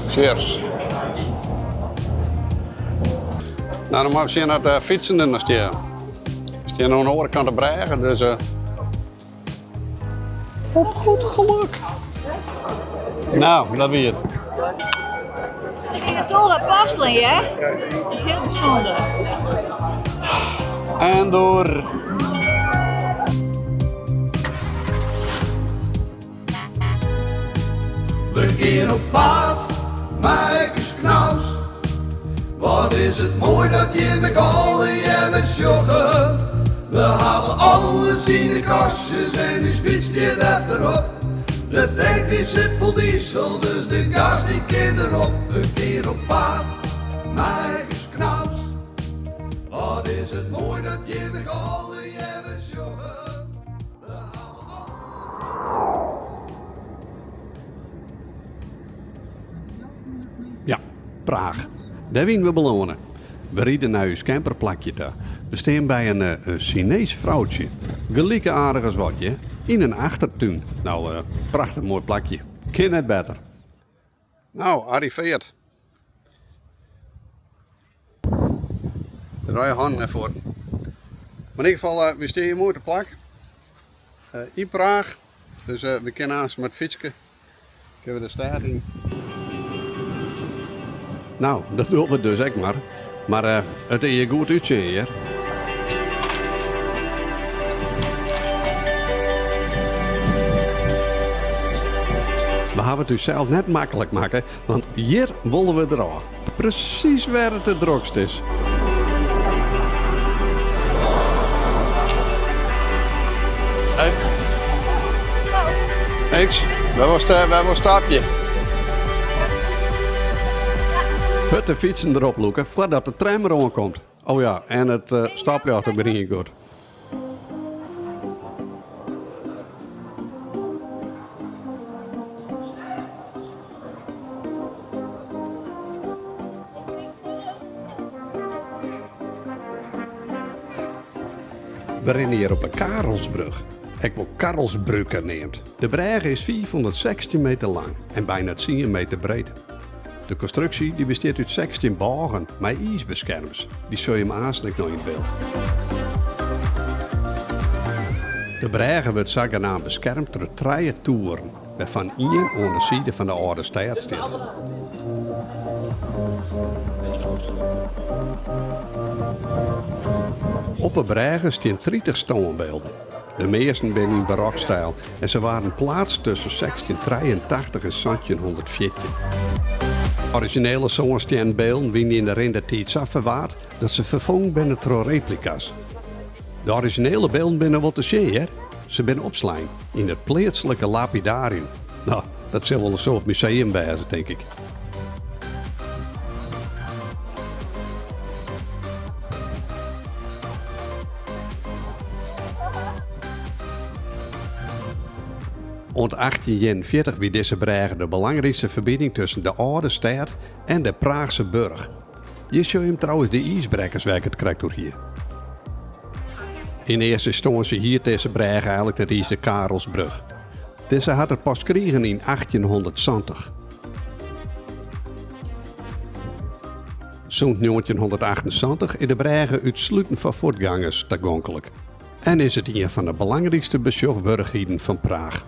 Cheers. Nou, dan moat ik sjen dat de fytsen der noch stean. Stean oan de oare kant de brêge, dus uh, op goed geluk. Nou, dat wie it. Ik ging toch apostelen, hè? Dat is heel bijzonder. En door. We gean op paad mei ús knaus. Wat is it moai dat jimme allegearre sjogge. We hawwe alles yn de kastjes en ús fyts stiet efterop. De tank dy sit fol diesel, dus de gas dy kin derop. We gean op paad mei ús knaus. Wat is it moai dat jimme allegearre sjogge. We hawwe Ja, Praach. Dêr wiene we belâne. We ride nei ús camperplakje ta. We stean by in eh, Sinees froutsje. Gelyk aardich as wat, je. Yn in achtertún. Nou, eh, prachtich moai plakje. Kin net better. Nou, arriveard. Draai je hannen ervoor. Maar in ieder geval, uh, we staan hier mooi te plak. Uh, in Praag. Dus uh, we kunnen aansluiten met fietsen. Kunnen we de stêd yn. Nou, dat dogge we dus ek mar. Mar uh, it is hjir goed útsjen hjir. We hawwe it ússels net maklik makke, want hjir wolle we derôf. Presys wêr't it it drokst is. Hey. Niks. Wêr was wêr was stapje? Hurd de fytsen derop lûke foardat de tram deroan komt. Oh ja, en it uh, stopljocht op grien goed. We rinne hjir op de Karelsbrug, ek wol Karlsbrücke neamd. De brêge is 516 meter lang en byna 10 meter breed. De konstruksje dy bestiet út 16 bôgen mei iisbeskermers. Dy sil je aanst ek noch yn byld. De brêge wurdt sagenaamd beskermd troch trije toeren, wêrfan ien oan de side fan de âlde stêd stiet. Op 'e brêge stean 30 stânbylden. De measten binne yn barokstyl en se waarden pleatst tusken 1683 en 1714. Orizjinele sânstiennen bylden wiene yn de rin der tiid sa ferward dat se ferfongen binne troch replika's. De orizjinele bylden binne wol te sjen hear. Se binne opslein yn it pleatslike lapidarium. No, dat sil wol in soart museum wêze, tink ik. Oant 1841 wie dizze brêge de belangrykste ferbining tusken de âlde stêd en de Praachse Burch. Hjir sjogge jim trouwens de iisbrekkers wêr't ik it krekt oer hie. Yn earste ynstânsje hiet dizze brêge eigenlik net iens de Karelsbrug. Dizze hat er pas krigen yn 1870. Sûnt 1978 is de brêge útslutend foar fuotgangers tagonklik en is it ien fan de belangrykste besjochwurdichheden fan Praach.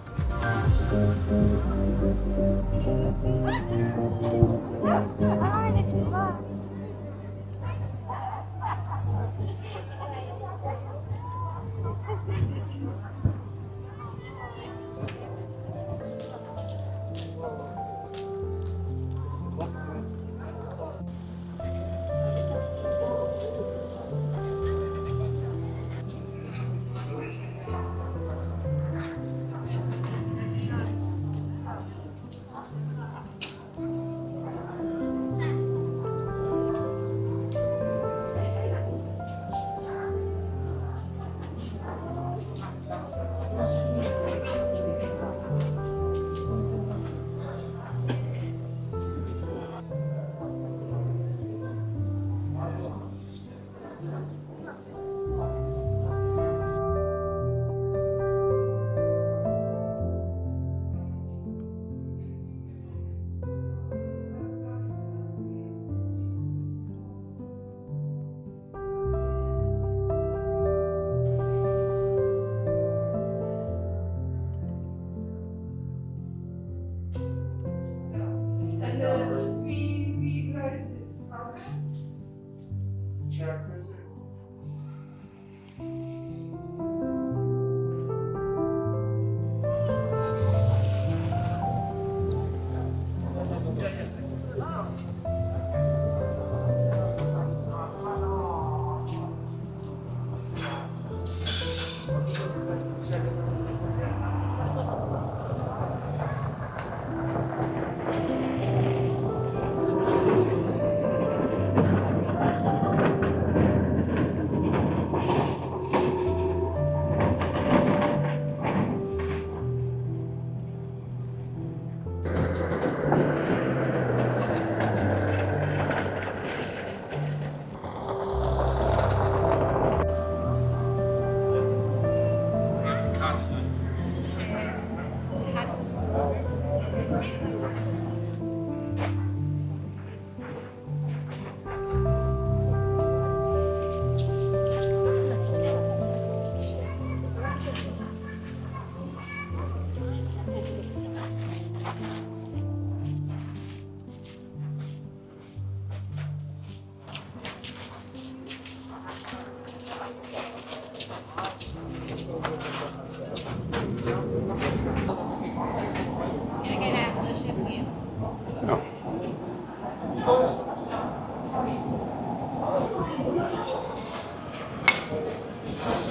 Ja.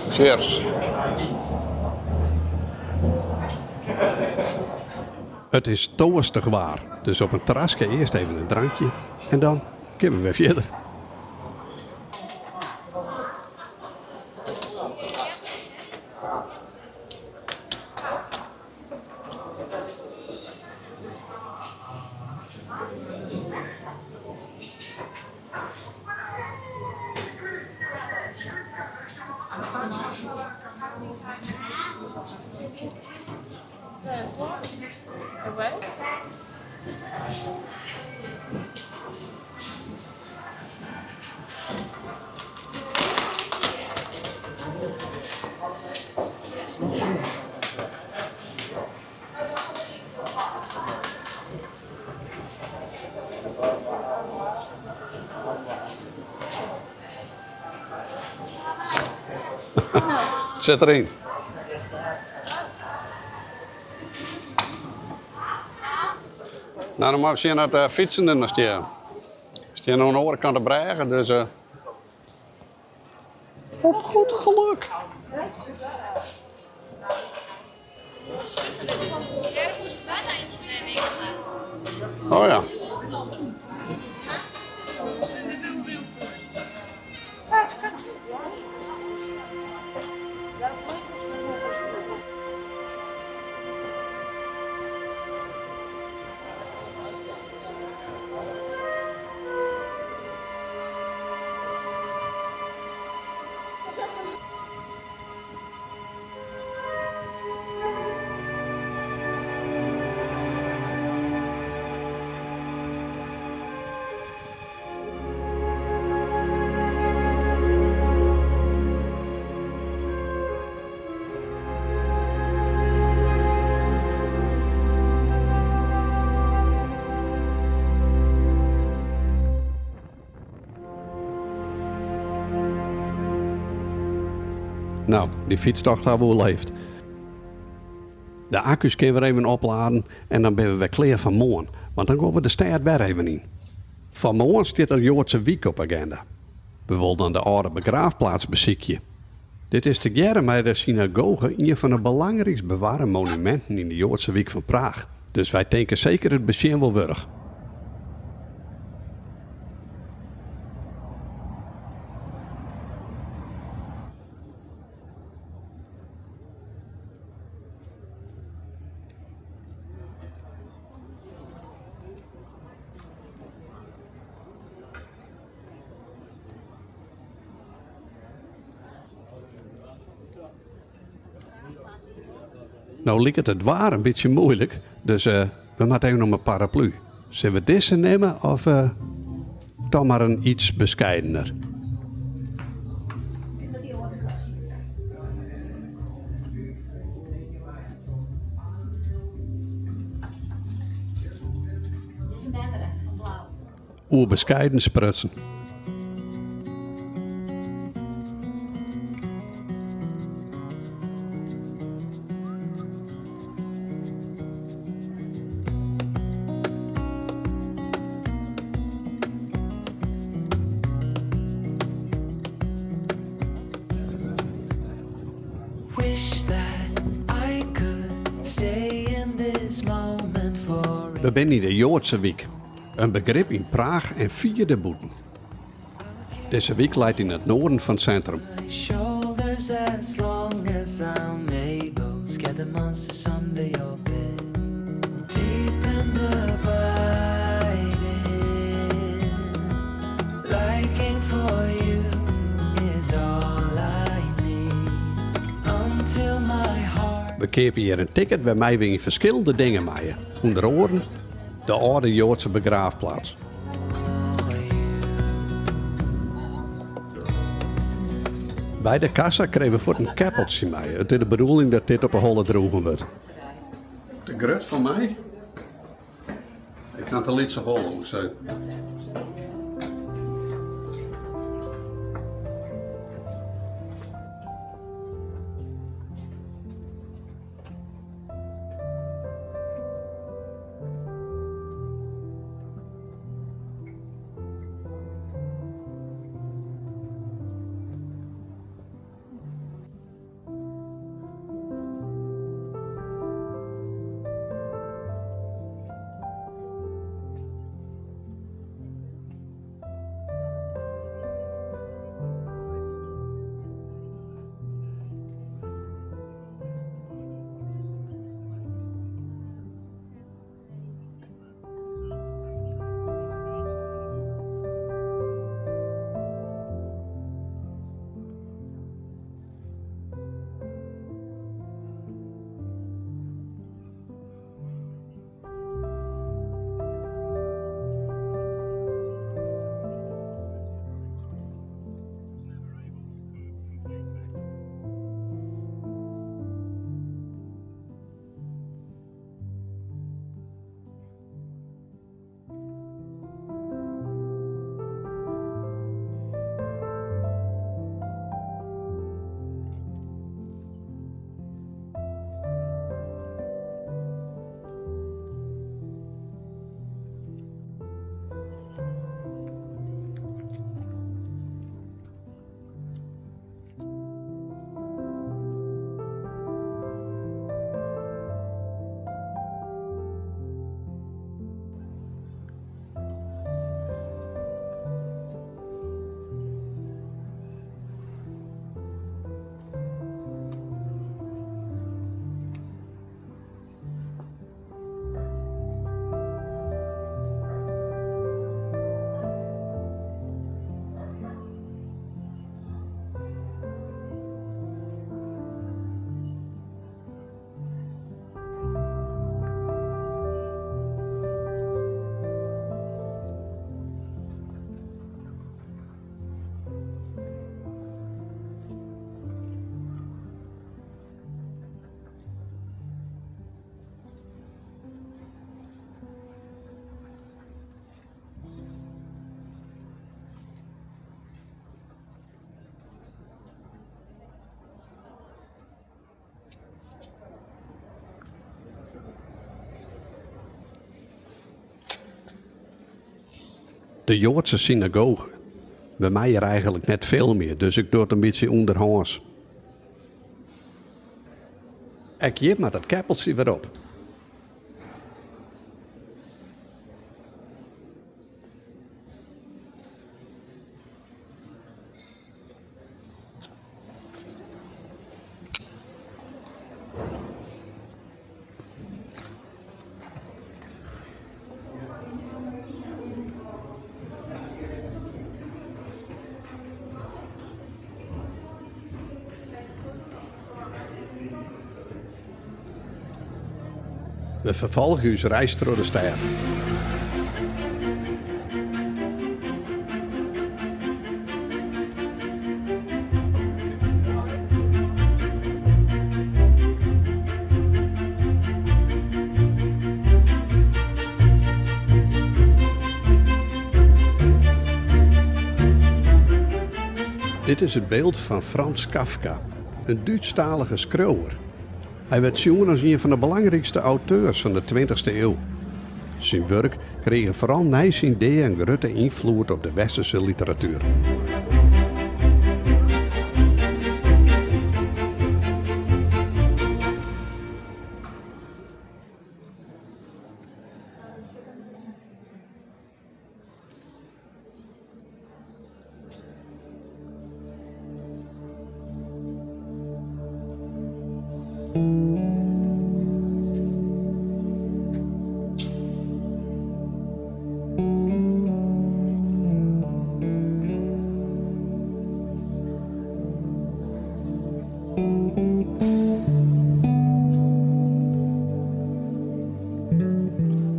Cheers. It is toarstich waar, dus op in terraske earst even in drankje en dan kinne we wer fierder. Sit deryn. Nou, dan moat ik sjen dat de fytsen der noch stean. Stean oan de oare kant de brêge, dus uh, op goed geluk. Oh ja. No, dy fytstocht ha we oerleefd. De akku's kinne wer even opladen en dan binne we wer klear foar moarn, want dan gean we de stêd wer even yn. Foar moarn stiet de Joadse wyk op agenda. We wolle dan de âlde begraafplaats besykje. Dit is tegearre mei de synagoge ien fan de belangrykst bewarre monuminten yn de Joadse wyk fan Praach, dus wy tinke seker it besjen wol wurdich. No liket it waar in bytsje muoilik, dus uh, we moatte even om in paraplu. Sille we dizze nimme of uh, toch mar in iets beskeidener? Oer beskeiden sprutsen. We binne yn de Joadse wyk. In begrip yn Praach en fier dêrbûten. Dizze wyk leit yn it noarden fan it sintrum. We keapje hjir in ticket wêrmei we yn ferskillende dingen meie, ûnder oaren de âlde Joadse begraafplaats. By de kassa krije we fuort in keppeltsje mei. It is de bedoeling dat dit op 'e holle droegen wurdt. Te grut foar my? Ik ha te lytse holle, zo. De Joadse synagoge. We meie hjir eigenlik net filmje, dus ik doch it in bytsje ûnderhâns. Ek hjir moat it keppeltsje wer op. We ferfolgje ús reis troch de stêd. Dit is it byld fan Franz Kafka, in Dútsktalige skriuwer. Hy wurdt sjoen as ien fan de belangrykste auteurs fan de tweintichste iuw. Syn wurk krige foaral nei syn dea in grutte ynfloed op de westerske literatuer.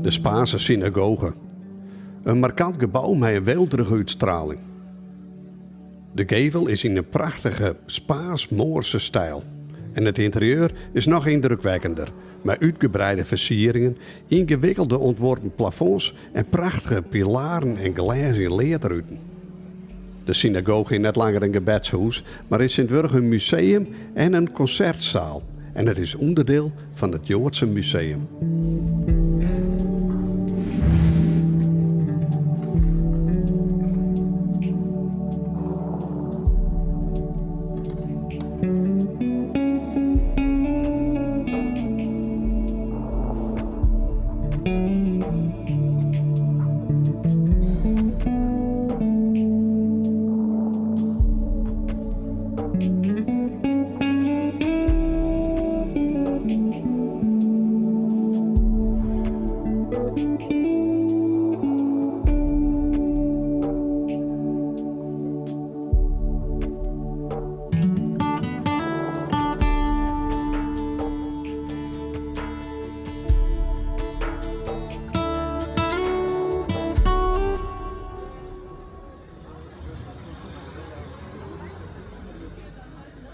De Spaanse synagoge. In markant gebou mei in weelderige útstraling. De gevel is yn in prachtige Spaans-Moarse styl en it ynterieur is noch yndrukwekkender mei útgebreide fersieringen, yngewikkelde ûntworpen plafonds en prachtige pilaren en glês-yn-leadruten. De synagoge is net langer in gebedshûs, mar is tsjintwurdich in museum en in konsertsaal en it is ûnderdiel fan it Joadse Museum.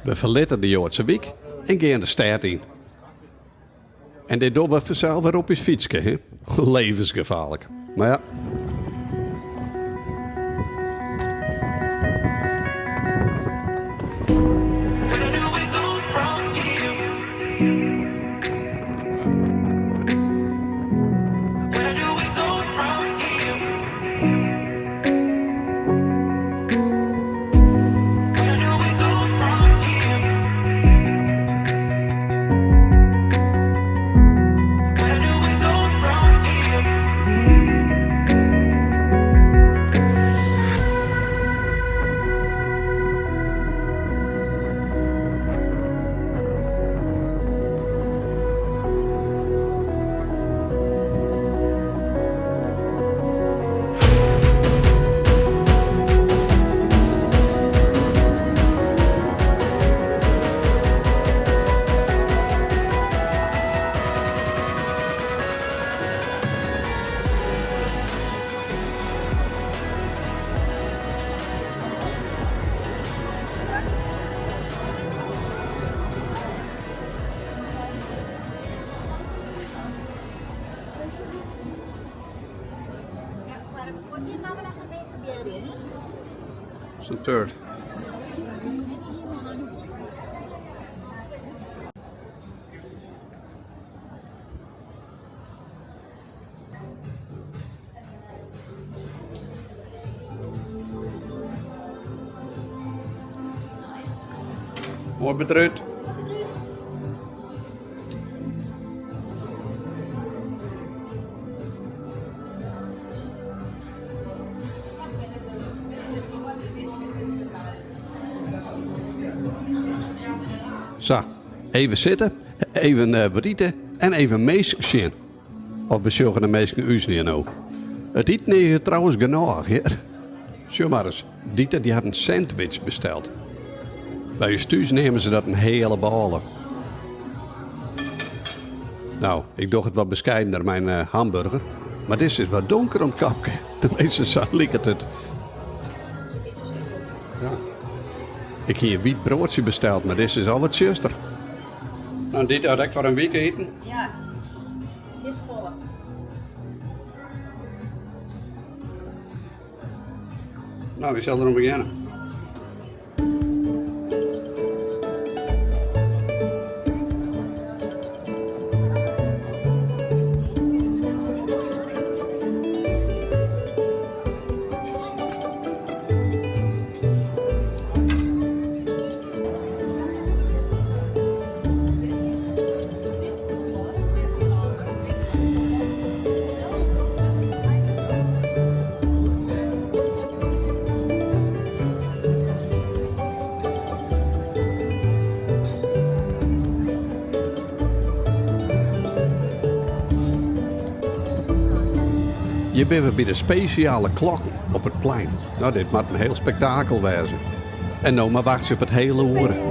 We ferlitte de Joadse wyk en gean de stêd yn. En dit dogge we fansels wer op ús fytske, hè? Levensgefaarlik. Mar ja. Is in third. Moai bedrut. Sa, even sitte, even eh, wat ite en even minsken sjen. Of besjogge de minsken ús hjir no? It iten is hjir trouwens genôch, hear. Sjoch mar ris, Dieter dy hat in sandwich besteld. By ús thús neame se dat in heale bôle. Nou, ik doch it wat beskeidener mei in hamburger. Mar dizze is wat donker om 't kopke. Tenminste, sa liket it. Ja. Ik hie in wyt broadsje besteld, mar dizze is al wat tsjuster. Nou, Dieter hat ek foar in wike iten. Ja, is folle. Nou, wy sille deroan begjinne. Hjir binne we by de spesjale klokken op it plein. No, dit moat in hiel spektakel wêze. En no mar wachtsje op it heale oere.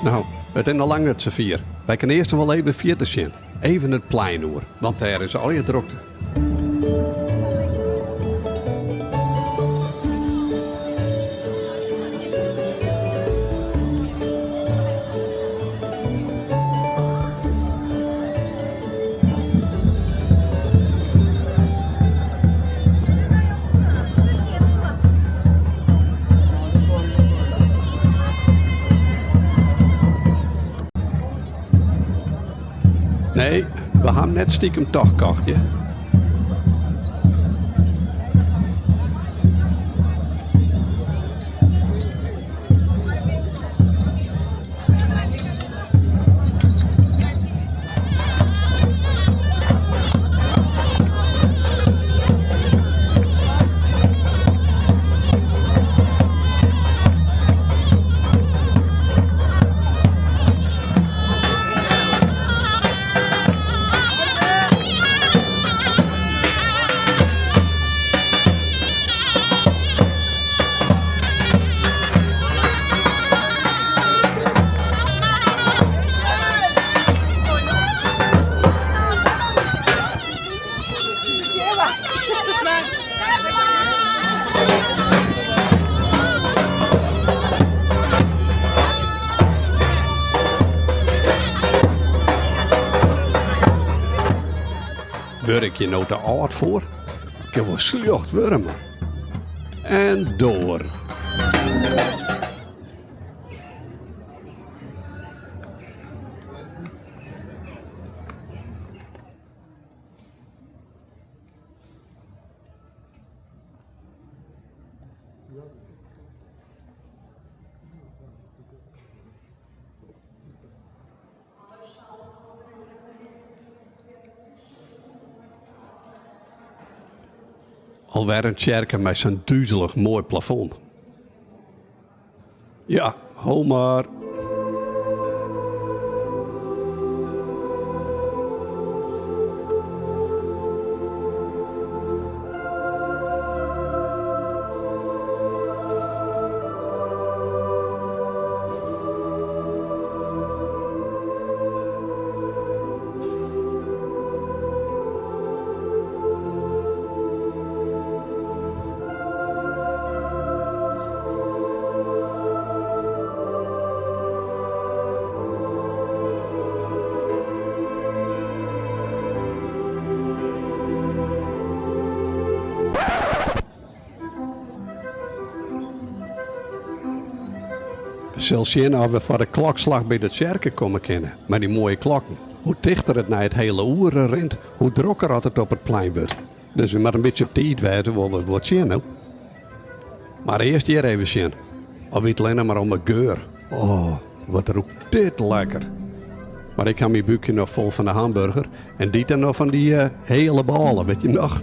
No, it is noch lang net safier. Wy kinne earst noch wol even fierder sjen. Even it plein oer, want dêr is allegear drokte. Nee, we ha 'm net stikem toch kocht, hear. Wurd ik hjir no te âld foar? Ik kin wol sljocht wurde, man. En door. Alwer in tsjerke mei sa'n duzelich moai plafond. Ja, ho mar. Sil sjen oft we foar de klokslach by de tsjerke komme kinne, mei dy moaie klokken. Hoe tichter it nei it heale oere rint, hoe drokker oft it op it plein wurdt. Dus we moatte in bytsje op tiid wêze, wolle we wat sjen no. Mar earst hjir even sjen. Al wie it allinne mar om 'e geur. Oh, wat rûkt dit lekker. Mar ik ha myn búkje noch fol fan de hamburger en Dieter noch fan dy heale bôle, wit je noch?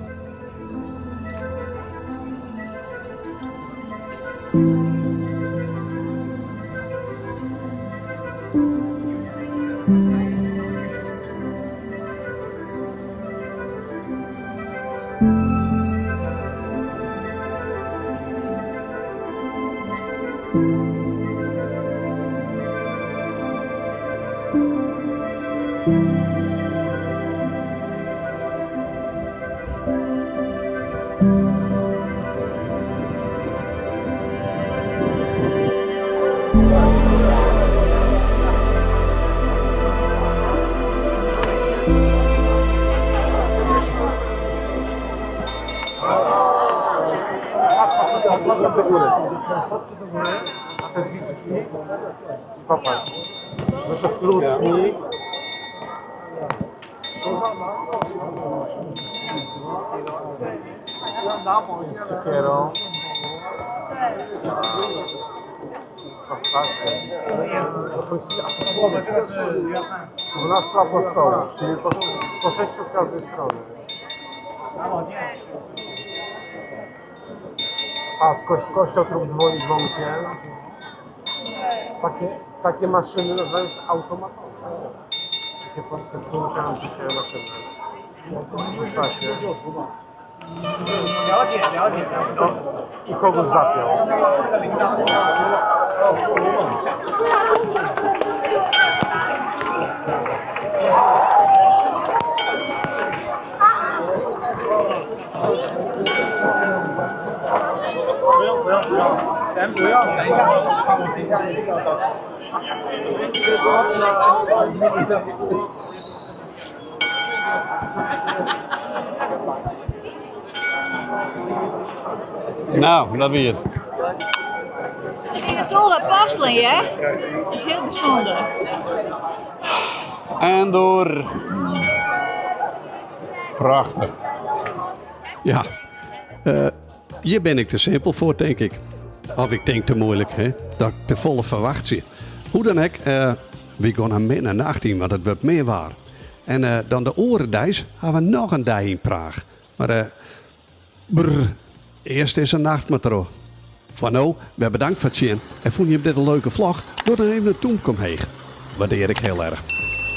Takie maszyny nazywają się automatowe. Takie poruszające się maszyny. I kogoś zapiął. Nou, dat wie it. Se geane 12 apostelen, hear. Dat is hiel bysûnder. En door. Prachtich. Ja, uh, hjir bin ik te simpel foar, tink ik. Of ik tink te muoilik, hè? Dat ik te folle ferwachtsje. Hoe dan ek, uh, wy gean in minne nacht yn, want it wurdt min waar. En uh, dan de oare deis ha we noch in dei yn Praach. Mar uh, brr, earst is in nacht mar troch. Foar no, wer bedankt foar it sjen. En fûn jim dit in leuke vlog? Doch dan even in tûmke omheech. Waardear ik hiel erch.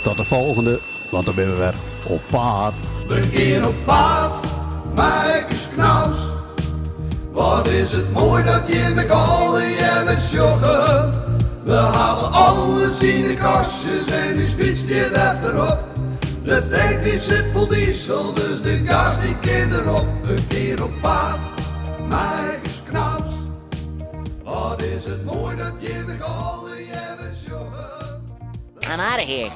Tot de folgjende, want dan binne we wer op paad. We gean op paad, mei ús Knaus. Wat is it moai dat jim ek allegearre sjogge. We hawwe alles yn de kastjes en ús fyts stiet efterop. De tank dy sit fol diesel, dus de gas dy kin derop. We gean op paad, mei ús Knaus. Wat is it moai dat jim ek allegearre sjogge. I'm out of here.